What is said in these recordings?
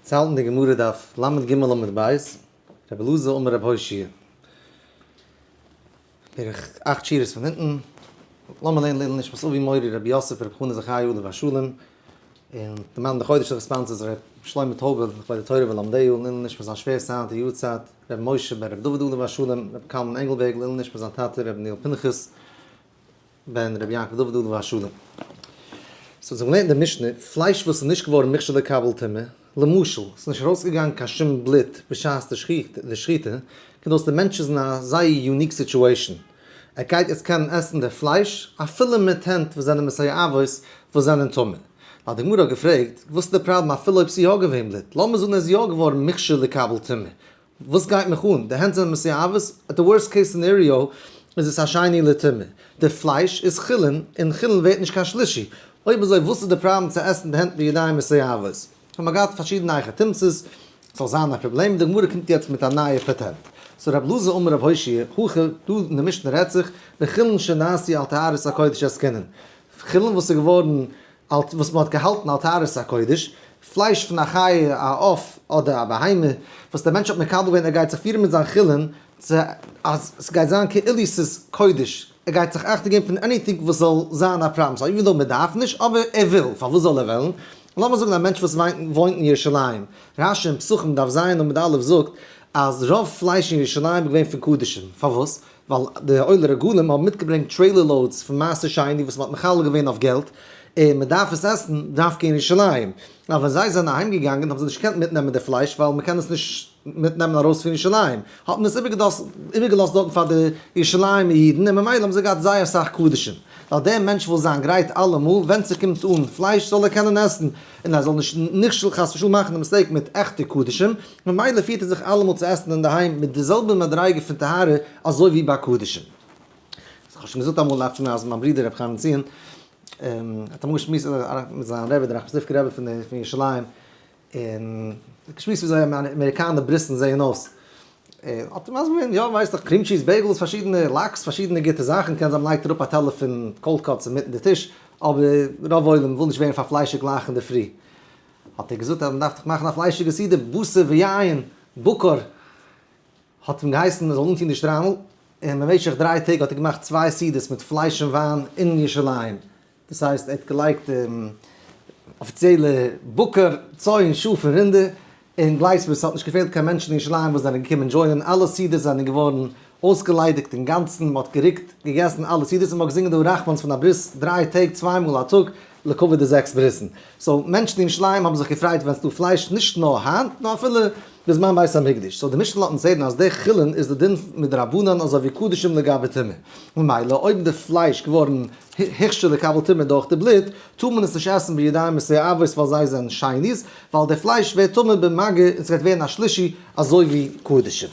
צו האלטן די גמרא דף לג עמוד ב', רבי אלעזר אמר רבי הושעיא, בערך אכט שורות פון אונטן, לאמיר לערנען לעילוי נשמת אבי מורי רבי יוסף רבי חנא זכי' עליו השלום, און די מאן דחודש די sponsors ר' שלמה טויבער לכבוד התורה ולומדיה, לעילוי נשמת זיין שווער היינט די יארצייט ר' משה בן ר' דוד עליו השלום, ר' קלמן ענגלבערג לעילוי נשמת זיין טאטע ר' דניאל פנחס, בן רבי יעקב דוד עליו השלום. סאו זיך געלערנט אין די משנה, פלייש וואס איז נישט געווארן מוכשר לקבל טומאה, למשל, ס'איז נישט ארויסגעגאנגען קיין שום בלוט בשעת די שחיטה, קומט אויס די מענטש איז אין א זייער unique situation, ער גייט יעצט קענען עסן די פלייש אפילו מיט הענט וואס זענען מסואבות וואס זענען טמא. ווייל די גמרא האט געפרעגט, וואס איז די פראבלעם אפילו אויב ס'איז יא געווען בלוט, לאמיר זאגן ער איז יא געווארן מוכשר לקבל טומאה, וואס גייט מיך אן? די הענט זענען מסואבות, at די worst case scenario איז עס א שני לטומאה, די פלייש איז חולין און חולין ווערט נישט קיין שלישי, אויב אזוי וואס איז די פראבלעם צו עסן די הענט בידיים מסואבות? האט מען געהאט פארשידענע היכי תמצא'ס ס'זאל זיין א פראבלעם, די גמרא קומט יעצט מיט א נייע פאטענט. סאו רב אלעזר אמר רב הושעיא, הכא, דא אין די משנה רעדט זיך, בחולין שנעשו על טהרת הקודש עסקינן, חולין וואס איז געווארן אלט וואס מען האט געהאלטן על טהרת הקודש, פלייש פון א חיה, א עוף אדער א בהמה, וואס דער מענטש האט מקבל געווען ער גייט זיך פירן מיט זיין חולין צו אז ס'גייט זיין כאילו ס'איז קודש, ער גייט זיך אכטונג געבן פון anything וואס זאל זיין א פראבלעם, סאו even though מען דארף נישט, אבער ער וויל, פארוואס זאל ער וועלן? לאמיר זאגן א מענטש וואס וואוינט אין ירושלים, רשי אין פסחים דף ז עמוד א' זאגט אז רוב פלייש אין ירושלים איז געווען פון קדשים, פארוואס? ווייל די עולי רגלים האבן מיטגעברענגט trailer loads פון מעשר שני וואס מ'האט מחלל געווען אויף געלט, און מ'דארף עס עסן דווקא אין ירושלים. נאר ווען זיי זענען אהיים געגאנגען האבן זיי נישט געקענט מיטנעמען די פלייש ווייל מ'קען עס נישט מיטנעמען ארויס פון ירושלים, האט מען עס איבערגעלאזט דארטן פאר די ירושלימ'ער אידן און ממילא האבן זיי געהאט זייער אסאך קדשים. ווייל דער מענטש וויל זיין גרייט אלעמאל ווען ס'קומט אן פלייש זאל ער קענען עסן, און ער זאל נישט נכשל חס ושלום מאכן די mistake מיט עכטע קדשים, ממילא פירט ער זיך אלעמאל צו עסן אינדערהיים מיט די זעלבע מדריגה פון טהרה אזוי ווי ביי קדשים. איך האב שוין געזאגט אמאל דאכט זיך מיר אז מיין ברודער רבי חיים בן ציון האט אמאל געשמועסט מיט זיין רבי דער ראחמיסטריווקער רבי פון ירושלים, און געשמועסט וויאזוי אמעריקאנער ברית'ן זעען אויס, האט ער מסביר געווען, יא ווייסט דאך cream cheese bagels, פארשידענע לאקס, פארשידענע גוטע זאכן, קען זיין מ'לייגט אראפ א טעלער פון cold cuts אינמיטן די טיש, אבער רוב עולם וויל נישט ווערן פארפליישיגט גלייך אינדערפרי. האט ער געזאגט אז מ'דארף דאך מאכן א פליישיגע סעודה, בשר ויין, בקר, האט אים געהייסן ער זאל אנטון די שטריימל, און במשך דריי טעג האט ער געמאכט צוויי סעודות מיט פלייש און וויין אין ירושלים, דאס הייסט ער האט געלייגט אפיציעלע בקר, צאן, שאף און רינדער, און גלייבסט מיר ס'האט נישט געפעלט קיין מענטשן אין ירושלים וואס זענען געקומען join ען, אלע סעודות זענען געווארן אויסגעליידיגט אינגאנצן, מ'האט גערוקט, געגעסן אלע סעודות און מ'האט געזינגען די הרחמן'ס פון א ברית דריי טעג צוויי מאל א טאג לכבוד די זעקס ברית'ן. so מענטשן אין ירושלים האבן זיך געפרייט ווען ס'דא פלייש נישט נאר היינט נאר אפילו בזמן בית המקדש. so די משנה לאזט אונז הערן אז די חולין איז די דין מדרבנן אזוי ווי קדשים לגבי טומאה. ממילא אויב די פלייש געווארן הוכשר לקבל טומאה דורך די בלוט, טאר מען עס נישט עסן בידיים מסואבות ווייל זיי זענען שני'ס, ווייל די פלייש ווערט טמא במגע און ס'גייט ווערן א שלישי אזוי ווי קדשים.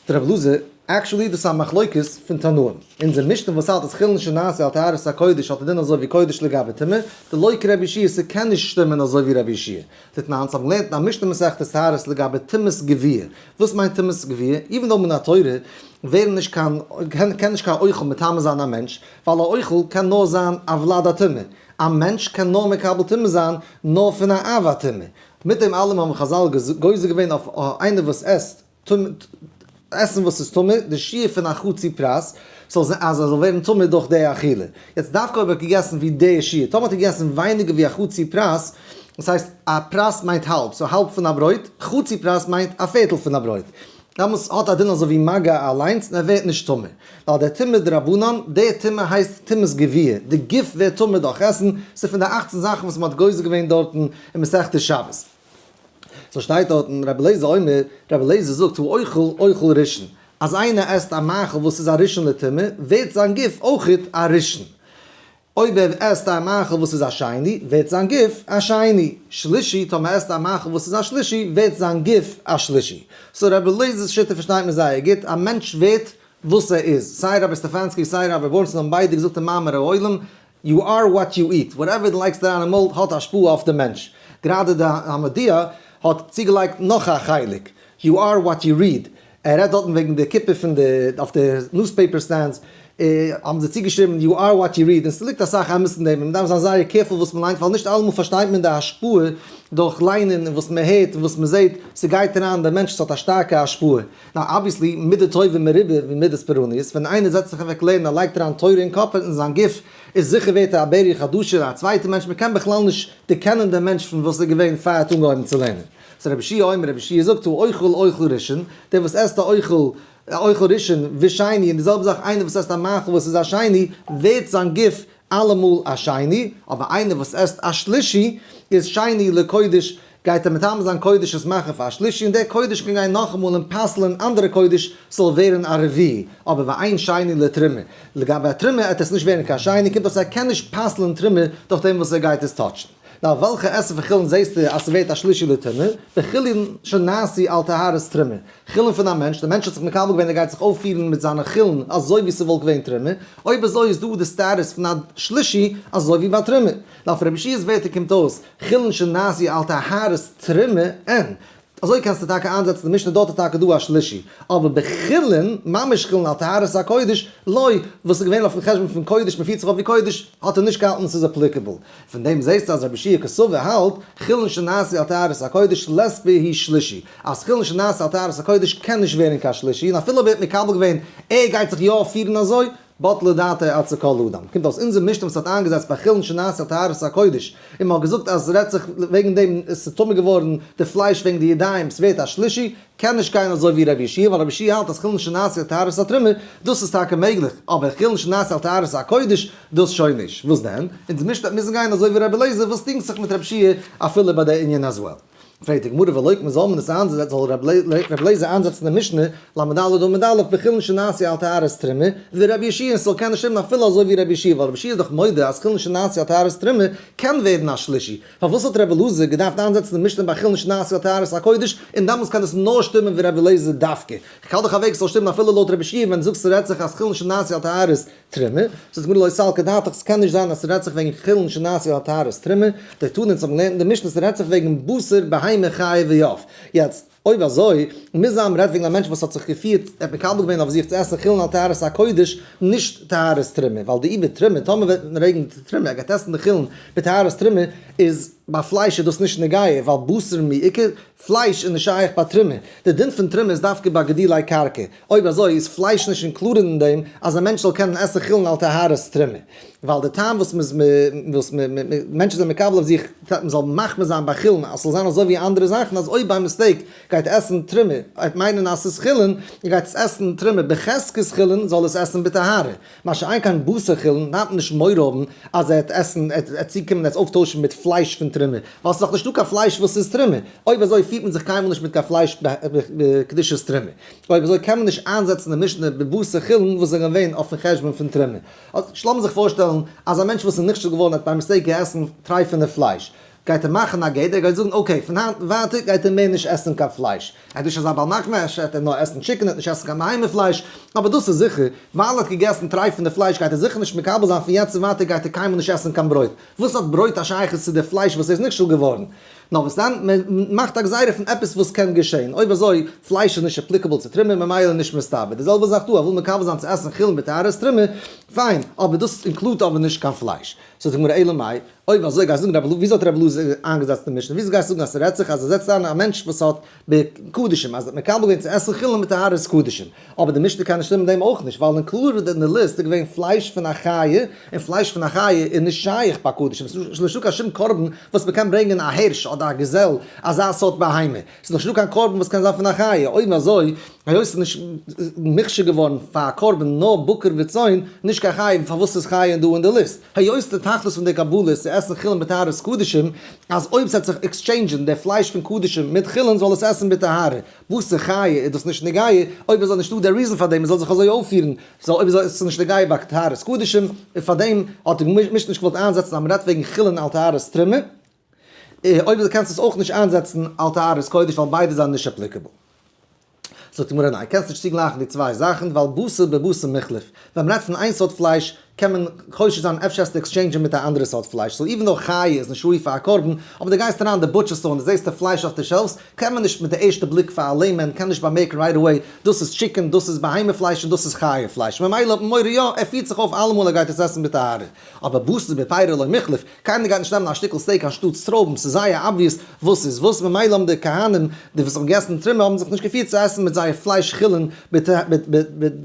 דער רב אלעזר, actually דאס איז א מחלוקת פון תנאים. אונזער משנה וואס האלט אז חולין שנעשו על טהרת הקודש האט א דין אזוי ווי קודש לגבי טומאה, דלא כרבי יהושע ס'קען נישט שטימען אזוי ווי רבי יהושע. דתנן, אונז האבן געלערנט אין א משנה מסכת טהרות לגבי טומאת גווייה. וואס מיינט טומאת גווייה? even though מן התורה ווערן נישט קיין, קען נישט קיין אוכל מטמא זיין א מענטש, ווייל א אוכל קען נאר זיין א ולד הטומאה. א מענטש קען נאר מקבל טומאה זיין נאר פון א אב הטומאה. מיט דעם אלעם האבן חזל גוזר געווען אויף איינער וואס עסט עסן וואס איז טמא, די שיעור פון א חצי פרס, זאל זיין אז ער זאל ווערן טמא דורך די אכילה. יעצט דווקא אויב ער האט געגעסן ווי די שיעור, טאמער האט ער געגעסן ווייניגער ווי א חצי פרס, דאס הייסט א פרס מיינט האלב, so האלב פון א ברויט, חצי פרס מיינט א פערטל פון א ברויט, דאמאלס האט א דין אזוי ווי מגע אליינס און ער ווערט נישט טמא. ווייל דער טומאה דרבנן, די טומאה הייסט טומאת גווייה, די גוף ווערט טמא דורך עסן, ס'איז פון די אכצן זאכן וואס מ'האט גוזר געווען דארטן אין מסכת שבת. so שטייט דארטן רבי אליעזר אומר, רבי אליעזר זאגט הוא אוכל אוכל ראשון, אז איינער עסט א מאכל וואס איז א ראשון לטומאה, ווערט זיין גוף אויכעט א ראשון. אויב ער עסט א מאכל וואס איז א שני, ווערט זיין גוף א שני. שלישי, טאמער עסט א מאכל וואס איז א שלישי, ווערט זיין גוף א שלישי. so רבי אליעזר'ס שיטה פארשטייט מען זייער גוט, א מענטש ווערט וואס ער איז. סיי רבי סטעפאנסקי סיי רבי בורנסון האבן ביידע געזאגט אין מאמר העולם, you are what you eat, whatever דו לייגסט אריין אין מויל האט השפעה אויף די מענטש. גראדע די המודיע האט צוגעלייגט נאך א חלק, you are what you read, ער רעדט דארטן וועגן די קופה פון די אויף די newspaper stands האבן זיי צוגעשריבן you are what you read און ס'ליגט אסאך אמת אין דעם און מ'דארף זיין זייער careful וואס מ'ליינט ווייל נישט אלעמאל פארשטייט מען די השפעה. דורך ליינען און וואס מען הערט און וואס מען זעט, ס'גייט אריין אין דעם מענטש, ס'האט א שטארקע השפעה. Now obviously, מידה טובה מרובה ממידת פורעניות, ווען איינער זעצט זיך אוועק לערנען ער לייגט אריין תורה אין קאפ און אין זיין גוף, איז זיכער ווערט ער א בריה חדשה, א צווייטער מענטש, מען קען בכלל נישט דערקענען דעם מענטש פון וואס איז געווען פאר ער האט אנגעהויבן צו לערנען. So רבי יהושע אומר, רבי יהושע זאגט, האוכל אוכל ראשון, דער וואס עסט א אוכל, א אוכל ראשון ושני, און די זעלבע זאך איינער וואס עסט א מאכל וואס איז א שני, ווערט זיין גוף אלעמאל א שני, אבער איינער וואס עסט א שלישי איז שני לקודש, גייט ער מטמא זיין קודש עס מאכן פאר א שלישי, און דער קודש קען גיין נאכאמאל און פסל'ען אנדערע קודש ס'זאל ווערן א רביעי, אבער ואין שני לתרומה, לגבי א תרומה עט עס נישט ווערן קיין שני, קומט אויס ער קען נישט פסל'ען תרומה דורך דעם וואס ער גייט עס touch ן. נאר וועלכע עסן פון חולין זעסטו אז ס'ווערט א שלישי לטומאה? בחולין שנעשו על טהרת תרומה, חולין פון א מענטש, דער מענטש האט זיך מקבל געווען ער גייט זיך אויפפירן מיט זיינע חולין אזוי ווי ס'וואלט געווען תרומה, אויב אזוי איז דא די סטאטוס פון א שלישי אזוי ווי ביי תרומה. נאר פון רבי יהושע'ס ווערטער קומט אויס, חולין שנעשו על טהרת תרומה אין. אזוי קענסטו טאקע איינזעצן די משנה דארט איז טאקע דא א שלישי, אבער בחולין, ממש חולין על טהרת הקודש, לא, וואס איז געווען אויפן חשבון פון קודש מ'פירט זיך אויף ווי קודש, האט ער נישט געהאלטן ס'איז applicable. פון דעם זעסטו אז רבי יהושע קסבר האלט, חולין שנעשו על טהרת הקודש לית בהו שלישי, אז חולין שנעשו על טהרת הקודש קען נישט ווערן קיין שלישי, און אפילו אויב ער האט מקבל געווען ער גייט זיך יא פירן אזוי, בטלה דעתו אצל כל אדם. קומט אויס אונזער משנה וואס האט איינגעזעצט ביי חולין שנעשו על טהרת הקודש, און מ'האט געזאגט אז ס'רעדט זיך וועגן דעם עס איז טמא געווארן די פלייש וועגן די ידיים ס'ווערט א שלישי, קען נישט גיין אזוי ווי רבי יהושע, ווייל רבי יהושע האלט אז חולין שנעשו על טהרת התרומה דאס איז טאקע מעגליך, אבער חולין שנעשו על טהרת הקודש דאס שוין נישט. וואס דען? אונזער משנה וועט מוזן גיין אזוי ווי רבי אליעזר וואס דינגט זיך מיט רבי יהושע אפילו ביי די ענין as well. פרעגט די גמרא ולא כמו זאל מען עס איינזעצן זאל רבי אליעזר איינזעצן די משנה ל"ד עמוד א' בחולין שנעשו על טהרת תרומה ורבי יהושע און ס'זאל קענען שטימען אפילו אזוי ווי רבי יהושע ווייל רבי יהושע איז דאך מודה אז חולין שנעשו על טהרת תרומה קען ווערן א שלישי פארוואס האט רבי אלעזר געדארפט איינזעצן די משנה בחולין שנעשו על טהרת הקודש און דעמאלטס קען עס נאר שטימען ווי רבי אליעזר דווקא כ'האלט דאך א וועג ס'זאל שטימען אפילו לויט רבי יהושע ווען דו זאגסט ס'רעדט זיך אז חולין שנעשו על טהרת תרומה, זאגט די גמרא לא סלקא דעתך, ס'קען נישט זיין אז ס'רעדט זיך וועגן חולין שנעשו על טהרת תרומה, דתניא אונז האבן געלערנט אין די משנה ס'רעדט זיך וועגן בשר בהמה חיה ועוף, יעצט אויב אזוי מוז זיין מ'רעדט וועגן א מענטש וואס האט זיך געפירט, ער האט מקבל געווען אויף זיך צו עסן חולין על טהרת הקודש, נישט טהרת תרומה, ווייל דאי בתרומה, טאמער וועט מען רעגן תרומה, ער גייט עסן די חולין בטהרת תרומה, איז ביי פלייש איז דאס נישט נוגע, ווייל בשר מי איכא, פלייש איז נישט שייך ביי תרומה, די דין פון תרומה איז דווקא ביי גידולי קרקע, אויב אזוי איז פלייש נישט included אין דעם אז א מענטש זאל קענען עסן חולין על טהרת תרומה, ווייל די טעם וואס מ'איז וואס מענטשן זענען מקבל אויף זיך מ'זאל מחמיר זיין ביי חולין אז ס'זאל זיין אזוי ווי אנדערע זאכן אז אויב by mistake גייט עסן תרומה וועט מיינען אז ס'איז חולין און גייט עס עסן תרומה בחזקת חולין זאל עס עסן בטהרה. מה שאין כן בשר חולין דארף מען נישט מורא האבן אז ער וועט עסן, ער וועט צוקומען עס אויפטוישן מיט פלייש פון תרומה, ווייל ס'איז דאך נישטא קיין פלייש וואס איז תרומה, אויב אזוי פירט מען זיך קיינמאל נישט מיט קיין פלייש בקדושת תרומה, אויב אזוי קען מען נישט איינזעצן די משנה בבשר חולין וואס זענען געווען אויפן חשבון פון תרומה. לאמיר זיך פארשטעלן אז א מענטש וואס איז נכשל געווארן האט by mistake געעסן טרייפענע פלייש, גייט ער מאכן א גדר, ער גייט זאגן okay, פון היינט און ווייטער גייט ער מער נישט עסן קיין פלייש, ער איז נישט אזא בעל מחמיר, אפשר וועט ער נאר עסן chicken, ער וועט נישט עסן קיין בהמה פלייש, אבער דאס איז זיכער, ווייל ער האט געגעסן טרייפענע פלייש גייט ער זיכער נישט מקבל זיין פון יעצט און ווייטער גייט ער קיינמאל נישט עסן קיין ברויט, וואס האט ברויט א שייכות צו די פלייש וואס ער איז נכשל געווארן? נאר וואס דען, מען מאכט א גזירה פון עפעס וואס קען געשען, אויב אזוי, פלייש איז נישט applicable צו תרומה ממילא נישט מסתבר, די זעלבע זאך דא, ער וויל מקבל זיין צו עסן חולין בטהרת תרומה, פיין, אבער דאס include ט אבער נישט קיין פלייש. זאגט די גמרא אלא מאי, אויב אזוי גייסטו זאגן רבי אלעזר, וויאזוי האט רבי אלעזר איינגעזעצט די משנה, וויאזוי גייסטו זאגן אז ס'רעדט זיך אז ער זעצט איין א מענטש וואס האט בקדשים, אז ער האט מקבל געווען צו עסן חולין מיט טהרת קדשים, אבער די משנה קען נישט שטימען דעם אויך נישט, ווייל included אין די ליסט איז געווען פלייש פון א חיה, און פלייש פון א חיה איז נישט שייך ביי קדשים, ס'איז נישטא קיין שום קרבן וואס מ'קען ברענגען א הירש אדער א גאזעל, אזא סארט בהמה, ס'איז נישטא קיין קרבן וואס קען זיין פון א חיה, אויב אזוי היות ס'איז נישט מוכשר געווארן פאר א קרבן נאר בקר וצאן, נישט קיין חיה, פארוואס איז חיה דא אין די ליסט? היות די תכלית פון די קבלה איז צו עסן חולין בטהרת קדשים, אז אויב ס'וועט זיך exchange ן די פלייש פון קדשים מיט חולין זאל עס עסן בטהרה, וואס איז חיה איז דאס נישט נוגע, אויב איז נישטא די reason פאר דעם מ'זאל זיך אזוי אויפפירן, so אויב איז עס נישט נוגע ביי טהרת קדשים, און פארדעם האט די משנה נישט געוואלט איינזעצן אז מ'רעדט וועגן חולין על טהרת תרומה. אויב דו קענסט עס אויך נישט איינזעצן על טהרת קודש ווייל ביידע זענען נישט applicable. זאגט די גמרא ניין, קענסט נישט צוגלייכן די צוויי זאכן ווייל בשר בבשר מיחלף, ווען מ'רעדט פון איין סארט פלייש קען מען חושש זיין אפשר עסטו exchange ען מיט א אנדערע סארט פלייש, so even though חיה איז נישט ראוי פאר א קרבן, אבער דו גייסט אריין די butcher store און דו זעסט די פלייש אויף די shelves, קען מען נישט מיט די ערשטע בליק פאר א layman קען נישט באמערקן right away דאס איז chicken דאס איז בהמה פלייש און דאס איז חיה פלייש, ממילא האט מען מורא יא ער פירט זיך אויף אלעמאל ער גייט עס עסן בטהרה, אבער בשר בפירי לא מיחלף, קיינער גייט נישט נעמען א שטיקל steak אנשטאטס טרויבן, ס'איז זייער obvious וואס איז וואס, ממילא האבן די כהנים, די וואס האבן געגעסן תרומה האבן זיך נישט געפירט צו עסן מיט זייער פלייש חולין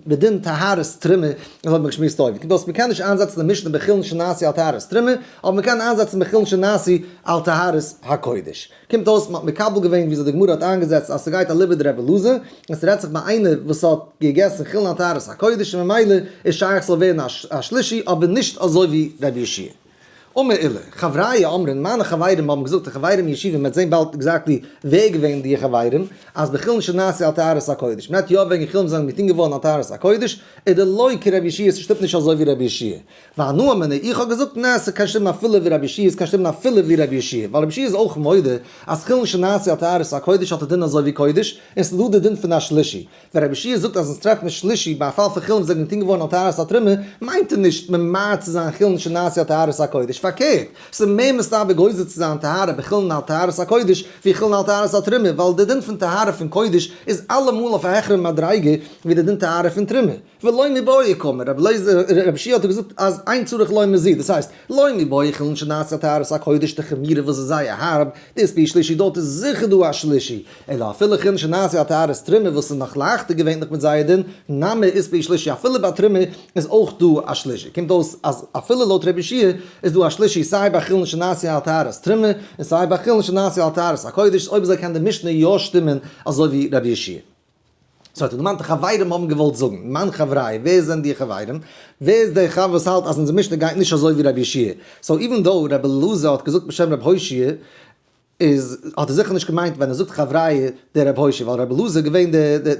בדין טהרת תרומה, אזוי האט מען געשמועסט אויבן. קומט אויס מ'קען נישט איינזעצן די משנה בחולין שנעשו על טהרת תרומה, אבער מ'קען איינזעצן בחולין שנעשו על טהרת הקודש. קומט אויס מ'האט מקבל געווען וויאזוי די גמרא האט איינגעזעצט אז ס'גייט אליבא דרבי אלעזר, און ס'רעדט זיך ביי איינער וואס האט געגעסן חולין על טהרת הקודש און ממילא איז שייך ס'זאל ווערן א שלישי אבער נישט אזוי ווי רבי יהושע. אמר עולא, חבריא אמרין, מיינע חברים האבן געזאגט, די חברים אין ישיבה, מ'וועט זען באלד exactly ווער געווען די חברים, אז בחולין שנעשו על טהרת הקודש, מ'רעדט יא וועגן חולין וואס זענען געטון געווארן על טהרת הקודש, איז דלא כרבי יהושע, ס'שטימט נישט אזוי ווי רבי יהושע. ואנא אמינא, איך האב געזאגט נע, ס'קען שטימען אפילו ווי רבי יהושע, ס'קען שטימען אפילו ווי רבי יהושע, ווייל רבי יהושע איז אויך מודה אז חולין שנעשו על טהרת הקודש האט א דין אזוי ווי קודש, און ס'איז דא די דין פון א שלישי. ווען רבי יהושע זאגט אז אונז טרעפט מען שלישי ביי א פאל פון חולין וואס זענען געטון געווארן על טהרת התרומה, מיינט ער נישט ממעט צו זיין חולין שנעשו על טהרת הקודש, פארקערט, ס'איז מער מסתבר גוזר צו זיין טהרה בחולין על טהרת הקודש ווי חולין על טהרת התרומה, ווייל די דין פון טהרה פון קודש איז אלעמאל אויף א העכערע מדריגה ווי די דין טהרה פון תרומה. ולא מיבעיא קאמר, רבי אליעזר, רבי יהושע האט געזאגט אז אין צריך לומר זו, דאס הייסט, לא מיבעיא חולין שנעשו על טהרת הקודש דחמירא וואס איז זייער הארב, דאית בהו שלישי דארט איז זיכער דא א שלישי, אלא אפילו חולין שנעשו על טהרת תרומה וואס איז נאך לייכטער געווענליך מיט זייער דין, נמי אית בהו שלישי אפילו ביי תרומה איז אויך דא א שלישי, קומט אויס אז אפילו לויט רבי יהושע איז דא א שלישי סיי ביי חולין שנעשו על טהרת תרומה און סיי ביי חולין שנעשו על טהרת הקודש, אויב אזוי קען די משנה יא שטימען אזוי ווי רבי יהושע. so האט ער דערמאנט די חברים האבן געוואלט זאגן, מאן חבריא, ווער זענען די חברים? ווער איז דער חבר וואס האלט אז אונזער משנה גייט נישט אזוי ווי רבי יהושע? so even though רבי אלעזר האט געזאגט בשם רבי הושע, איז האט ער זיכער נישט געמיינט ווען ער זאגט חבריא דער רבי הושע, ווייל רבי אלעזר איז געווען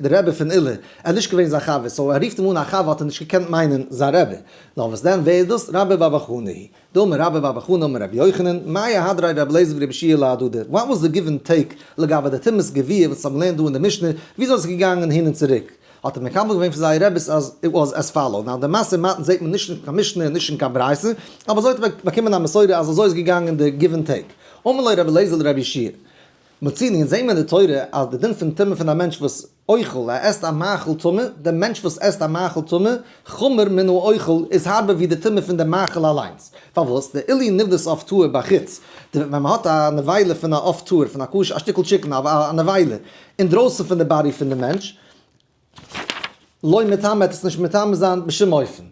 דער רבי פון עולא, ער איז נישט געווען זיין חבר, so ער רופט אים אן א חבר האט ער נישט געקענט מיינען זיין רבי. נאר וואס דען ווער איז דאס? רבה בר בר חנה היא. דאמר רבה בר בר חנה אמר רבי יוחנן, מאי אהדריה רבי אליעזר ורבי יהושע להדדי? What was the give and take לגבי די טומאת גווייה וואס האבן לערנט דא אין די משנה, וויאזוי איז עס געגאנגען הין און צוריק? האט ער מקבל געווען פון זייער רביס אז it was as follow, now די משא ומתן זעט מען נישט אין קיין משנה און נישט אין קיין ברייתא, אבער אזוי האט ער באקומען א מסורה אז אזוי איז געגאנגען די give and take. אמר לו רבי אליעזר לרבי יהושע, מצינו אונז זעהן מיר אין די תורה אז די דין פון טומאה פון א מענטש וואס אוכל, ער עסט א מאכל טמא, דער מענטש וואס עסט א מאכל טמא, חמור מן האוכל, איז הארבער ווי די טומאה פון דעם מאכל אליינס. פארוואס? דאילו נבלת עוף טהור בחוץ, די ווען מען האט א נבילה פון א עוף טהור, פון א כשר, א שטיקל chicken, א נבילה, אינדרויסן פון די body פון די מענטש, לא מטמא וועט עס נישט מטמא זיין בשום אופן,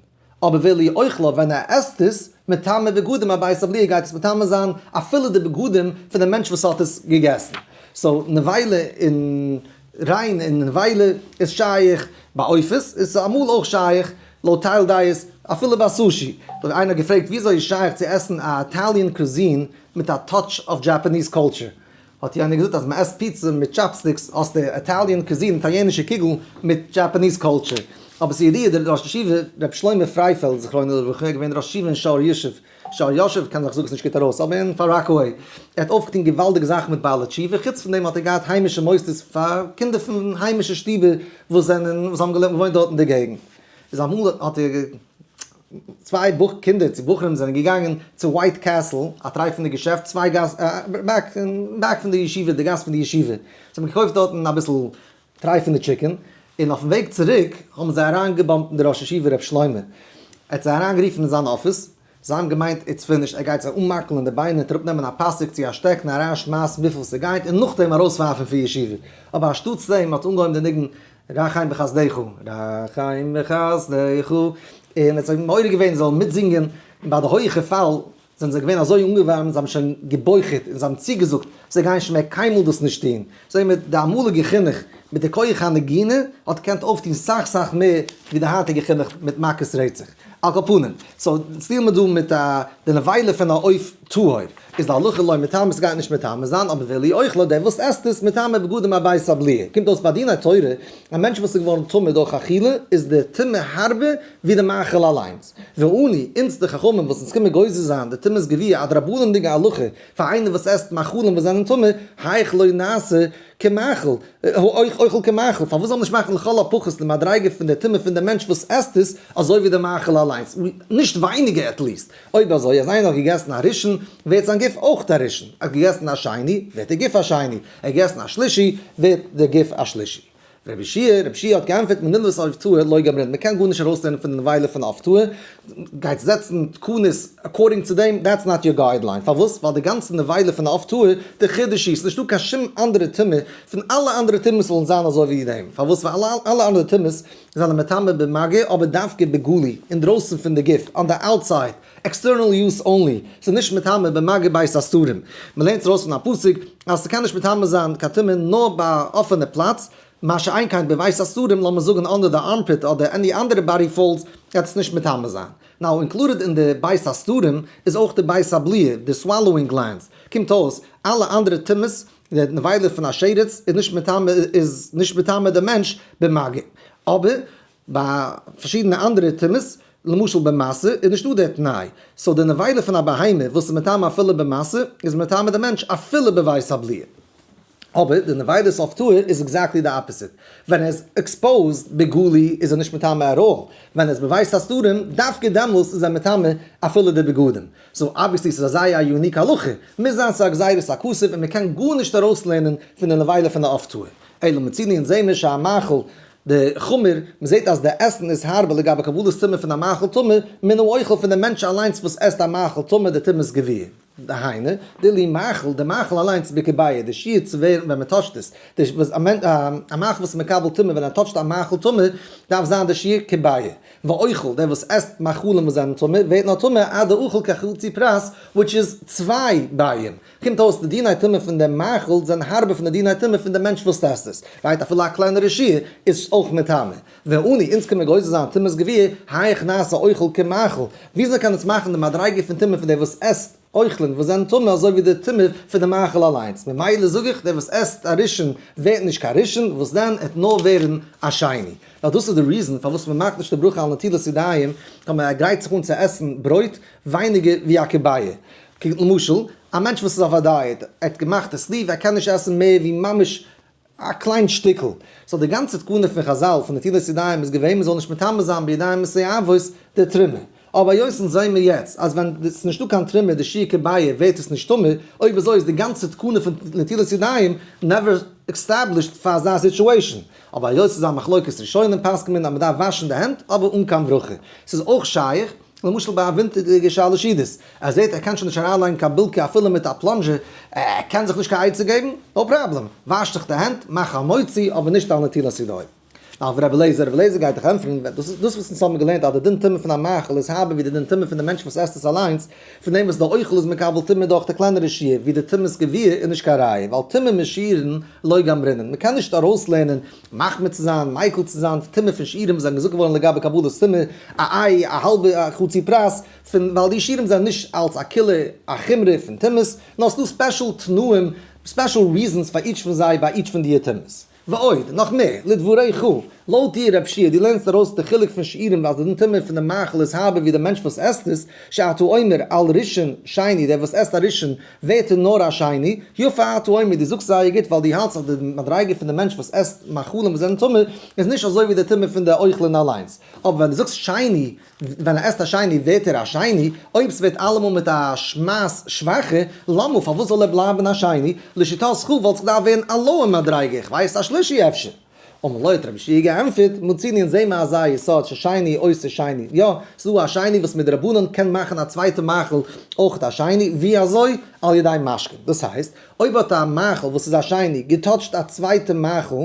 אבער ואילו אוכלה ווען ער עסט עס, מטמא בגדים אבית הבליעה גייט עס מטמא זיין אפילו די בגדים פון די מענטש וואס האט עס געגעסן. so נבילה און ריין און נבילה איז שייך ביי עופות, און ס'איז אמאל אויך שייך לויט טייל דעות אפילו ביי סושי. איינער האט געפרעגט וויאזוי איז שייך צו עסן א Italian cuisine מיט א touch of Japanese culture? האט יענער געזאגט אז מען עסט פיצא מיט chopsticks האסטו Italian cuisine, איטאליענישע קוגל מיט Japanese culture. אבער ס'איז ידוע דער ראש ישיבה ר' שלמה פרייפעלד זכרונו לברכה איז געווען ראש ישיבה אין שער ישוב, שער ישוב קען זיך זאג עס נישט גוט ארויס אבער אין פאר ראקעוועי, ער האט אויפגעטון געוואלדיגע זאכן מיט בעלי תשובה, חוץ פון דעם האט ער געהאט היימישע מוסדות פאר קינדער פון היימישע שטיבער וואס זענען וואס האבן געוואוינט דארט אין די געגנט. איז אמאל האט ער. צוויי בוך קינדער צו בחורים זענען געגאנגען צו White Castle, א טרייפענע געשעפט צוויי גאס back back פון די ישיבה, די גאס פון די ישיבה, זיי האבן געקויפט דארטן אביסל טרייפענע chicken, און אויפן וועג צוריק האבן זיי אריין געבאמפט אין די ראש ישיבה ר' שלמה, ער האט זיי אריין גערופן אין זיין אפיס, זיי האבן געמיינט it's finished, ער גייט זיי אנמאקלען די ביינער, אראפ נעמען א פאסיק צו א שטעקן אריין שמייסן וויפיל ס'גייט און נאכדעם ארויסווארפן פון ישיבה, אבער אנשטאטס דעם האט אנגעהויבן די ניגון רחם בחסדך, רחם בחסדך, און עס האט מעורר געווען זיי זאלן מיטזינגען, און ביי די הויעכע פאל זענען זיי געווען אזוי אנגעווארעמט זיי האבן שוין געבוכה'ט און זיי האבן צוגעזאגט זיי גייען שוין מער קיינמאל דאס נישט טון, זיי מיט די אמאליגע חינוך מיט די כח הנגינה האט געקענט אויפטון סאך סאך מער ווי די היינטיגע חינוך מיט מכות רצח. על כל פנים, so deal מיר דא מיט א די נבילה פון א עוף טהור. איז די הלכה לא מטמא, ס'גייט נישט מטמא זיין, אבער ואילו אוכלה, דער וואס עסט עס, מטמא בגדים עד בית הבליעה. קומט אויס ביי דיני תורה, א מענטש וואס איז געווארן טמא דורך אכילה, איז די טומאה הארבער ווי די מאכל אליינס. ואנו, אונז די חכמים וואס אונז קומען גוזר זיין די טומאת גווייה א דרבנן'דיגע הלכה פאר איינער וואס עסט מאכלים וואס זענען טמא, היאך לא נעשה כמאכל, אוכל כמאכל, פארוואס זאל מען נישט מאכן לכל הפחות די מדריגה פון די טומאה פון די מענטש וואס עסט עס אזוי ווי די מאכל אליינס, נישט ווייניגער at least, אויב אזוי אז איינער האט געגעסן א ראשון ווערט זיין גוף אויך א ראשון, ער האט געגעסן א שני ווערט די גוף א שני, ער האט געגעסן א שלישי ווערט די גוף א שלישי. רבי יהושע, רבי יהושע האט געענטפערט מנבלת עוף טהור לא גמרינן, מען קען גארנישט ארויסלערנען פון די נבילה פון עוף טהור, גייט זעצן תקנות according צו דעם, that's not your guideline, פארוואס? ווייל די גאנצע נבילה פון עוף טהור, די חידוש איז, ס'נישטא קיין שום אנדערע טומאה פון אלע אנדערע טומאות זאלן זיין אזוי ווי דעם, פארוואס? ווייל אלע אנדערע טומאות זענען מטמא במגע אבער דווקא בגלוי, אינדרויסן פון די גוף, on the outside, external use only, ס'איז נישט מטמא במגע בית הסתרים. מ'לערנט ארויס פון א פסוק אז ס'קען נישט מטמא זיין קיין טומאה נאר ביי א אפענע פלאץ, מה שאין כן בבית הסתרים, לאמיר זאגן under די armpit אדער any אנדערע body folds, גייט עס נישט מטמא זיין. Now included אין די בית הסתרים איז אויך די בית הבליעה, די swallowing glands. קומט אויס, אלע אנדערע טומאות, די נבילה פון א שרץ איז נישט מטמא איז נישט מטמא די מענטש במגע. אבער ביי פארשידענע אנדערע טומאות, למשל במשא, איז נישטא דער תנאי. So די נבילה פון א בהמה וואס איז מטמא אפילו במשא, איז מטמא די מענטש אפילו בבית הבליעה. אבער די נבילות עוף טהור איז exactly די opposite. ווען ער איז exposed בגלוי איז ער נישט מטמא at all. ווען ער איז בבית הסתרים, דווקא דעמאלס איז ער מטמא אפילו די בגדים. So obviously ס'איז א זייער א unique הלכה. מוז זיין ס'איז א גזירת הכתוב און מ'קען גארנישט ארויסלערנען פון די נבילה פון די עוף טהור. אלא מצינו אונז זעמיר שהמאכל די חמור, מ'זעט אז די עסן איז הארבער לגבי קבלת טומאה פון א מאכל טמא, מן האוכל פון די מענטש אליינס וואס עסט א מאכל טמא די טומאת גווייה. דהיינו, דאילו מאכל, די מאכל אליינס בכביעה, די שיעור צו ווערן ווען מ'טאטשט עס, די וואס א מאכל וואס איז מקבל טומאה ווען ער טאטשט א מאכל טמא, דארף זיין די שיעור כביעה. ואוכל, דער וואס עסט מאכלים וואס זענען טמא, ווערט נאר טמא עד דאכל כחצי פרס, which איז צוויי ביעים. קומט אויס די דיני טומאה פון דעם מאכל זענען הארבער פון די דיני טומאה פון דעם מענטש וואס עסט עס, right אפילו א קלענערע שיעור איז אויך מטמא. ואנו, אונז קען מען גוזר זיין טומאת גווייה, היאך נעשה אוכל כמאכל, וויאזוי קען עס מאכן די מדריגה פון טומאה פון דער וואס עסט אוכלים וואס זענען טמא אזוי ווי די טומאה פון די מאכל אליינס, ממילא זאג איך דער וואס עסט א ראשון ווערט נישט קיין ראשון, וואס דען עט נאר ווערן א שני. ווייל דאס איז די reason פארוואס מען מאכט נישט די ברכה על נטילת ידיים טאמער ער גרייט זיך אן צו עסן ברויט ווייניגער ווי א כביעה. למשל, א מענטש וואס איז אויף א diet, ער האט געמאכט א sleeve, ער קען נישט עסן מער ווי ממש א קליין שטיקל. So די גאנצע תקנה פון חזל פון נטילת ידיים איז געווען מ'זאל נישט מטמא זיין בידיים מסואבות די תרומה. אבער היות אונז זעהן מיר יעצט אז ווען ס'איז נישטא קיין תרומה די שיעור כביעה ווערט עס נישט טמא, אויב אזוי איז די גאנצע תקנה פון נטילת ידיים never established פאר אזא situation. אבער היות ס'איז א מחלוקת ראשונים פסק'נט מען אז מ'דארף וואשן די הענט אבער אן קיין ברכה. ס'איז אויך שייך. למשל ביי א ווינטערדיגע שלש סעודות, ער זעט ער קען שוין נישט אריינלייגן קיין בילקע אפילו מיט א plunger, ער קען זיך נישט קיין עצה געבן, no problem, וואש זיך די הענט, מאך א מוציא, אבער נישט על נטילת ידיים. אויף רבי אליעזר, רבי אליעזר גייט דיך ענטפערן, דאס איז דאס וואס אונז האבן געלערנט אז די דין טומאה פון א מאכל איז הארבער ווי די דין טומאה פון די מענטש וואס עסט עס אליינס, פון דעם וואס די אוכל איז מקבל טומאה דורך די קלענערע שיעור, ווי די טומאת גווייה איז נישט קיין ראיה, ווייל טומאה משיעורין לא גמרינן, מען קען נישט ארויסלערנען מחמיר צו זיין, מיקל צו זיין, טומאה פון שיעורים וואס זענען געזאגט געווארן לגבי קבלת טומאה, א איי, א האלבע, א חצי פרס, פון ווייל די שיעורים זענען נישט אלס א קולא, א חומרא פון טומאות, נאר ס'דא special תנאים, special reasons פאר each פון זיי ביי each פון די טומאות. ועוד, נאך מער, לדבריך, לויט דיר רב שיע, דו לערנסט ארויס די חילוק פון שיעורים אז די דין טומאה פון די מאכל איז הארבער ווי די מענטש וואס עסט עס, שאתה אומר על ראשון שני, דער וואס עסט א ראשון ווערט ער נאר א שני, יפה אתה אומר, דו זאגסט זייער גוט ווייל דו האלטסט אז די מדריגה פון די מענטש וואס עסט מאכלים וואס זענען טמא איז נישט אזוי ווי די טומאה פון די אוכלין אליינס, אבער ווען דו זאגסט שני, ווען ער עסט א שני ווערט ער א שני, אויב ס'ווערט אלעמאל מיט א שמייס שוואכער, למה פארוואס זאל ער בלייבן א שני, לשיטתך וואלט זיך געדארפט ווערן א lower מדריגה, איך ווייס א שלישי אפשר. אמר לו האט רבי יהושע געענטפערט, מצינו אונז זעהן מיר אזא יסוד ששני עושה שני, יא, ס'איז דא א שני וואס מדרבנן קען מאכן א צווייטע מאכל אויך א שני, ווי אזוי? על ידי משקין, דאס הייסט, אויב האט א מאכל וואס איז א שני געטאטשט א צווייטע מאכל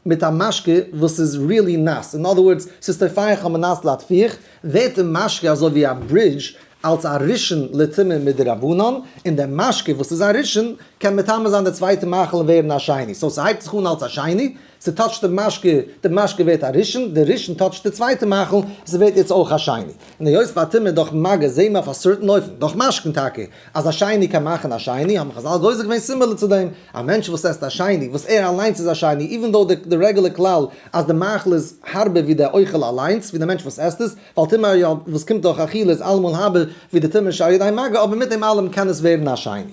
מיט א משקה וואס איז really נאס, in other words, ס'איז טופח על מנת להטפיח, ווערט די משקה אזוי ווי א bridge אלס א ראשון לטומאה מדרבנן, און דער משקה וואס איז א ראשון קען מטמא זיין די צווייטע מאכל און ווערן א שני, so ס'הייבט זיך אן אלס א שני, ס'טאטשט די משקה, די משקה ווערט א ראשון, די ראשון טאטשט די צווייטע מאכל, ס'ווערט יעצט אויך א שני. און היות ביי טומאה דורך מגע זעהן מיר אויף א certain אופן, דורך משקין טאקע, אז א שני קען מאכן א שני, האבן חזל גוזר געווען similar צו דעם, א מענטש וואס עסט א שני, וואס ער אליינס איז א שני, even though די רעגולער כלל אז די מאכל איז הארבער ווי די אוכל אליינס, ווי די מענטש וואס עסט עס, ווייל טומאה וואס קומט דורך אכילה איז אלעמאל הארבער ווי די טומאה שעל ידי מגע, אבער מיט דעם אלעם קען עס ווערן א שני.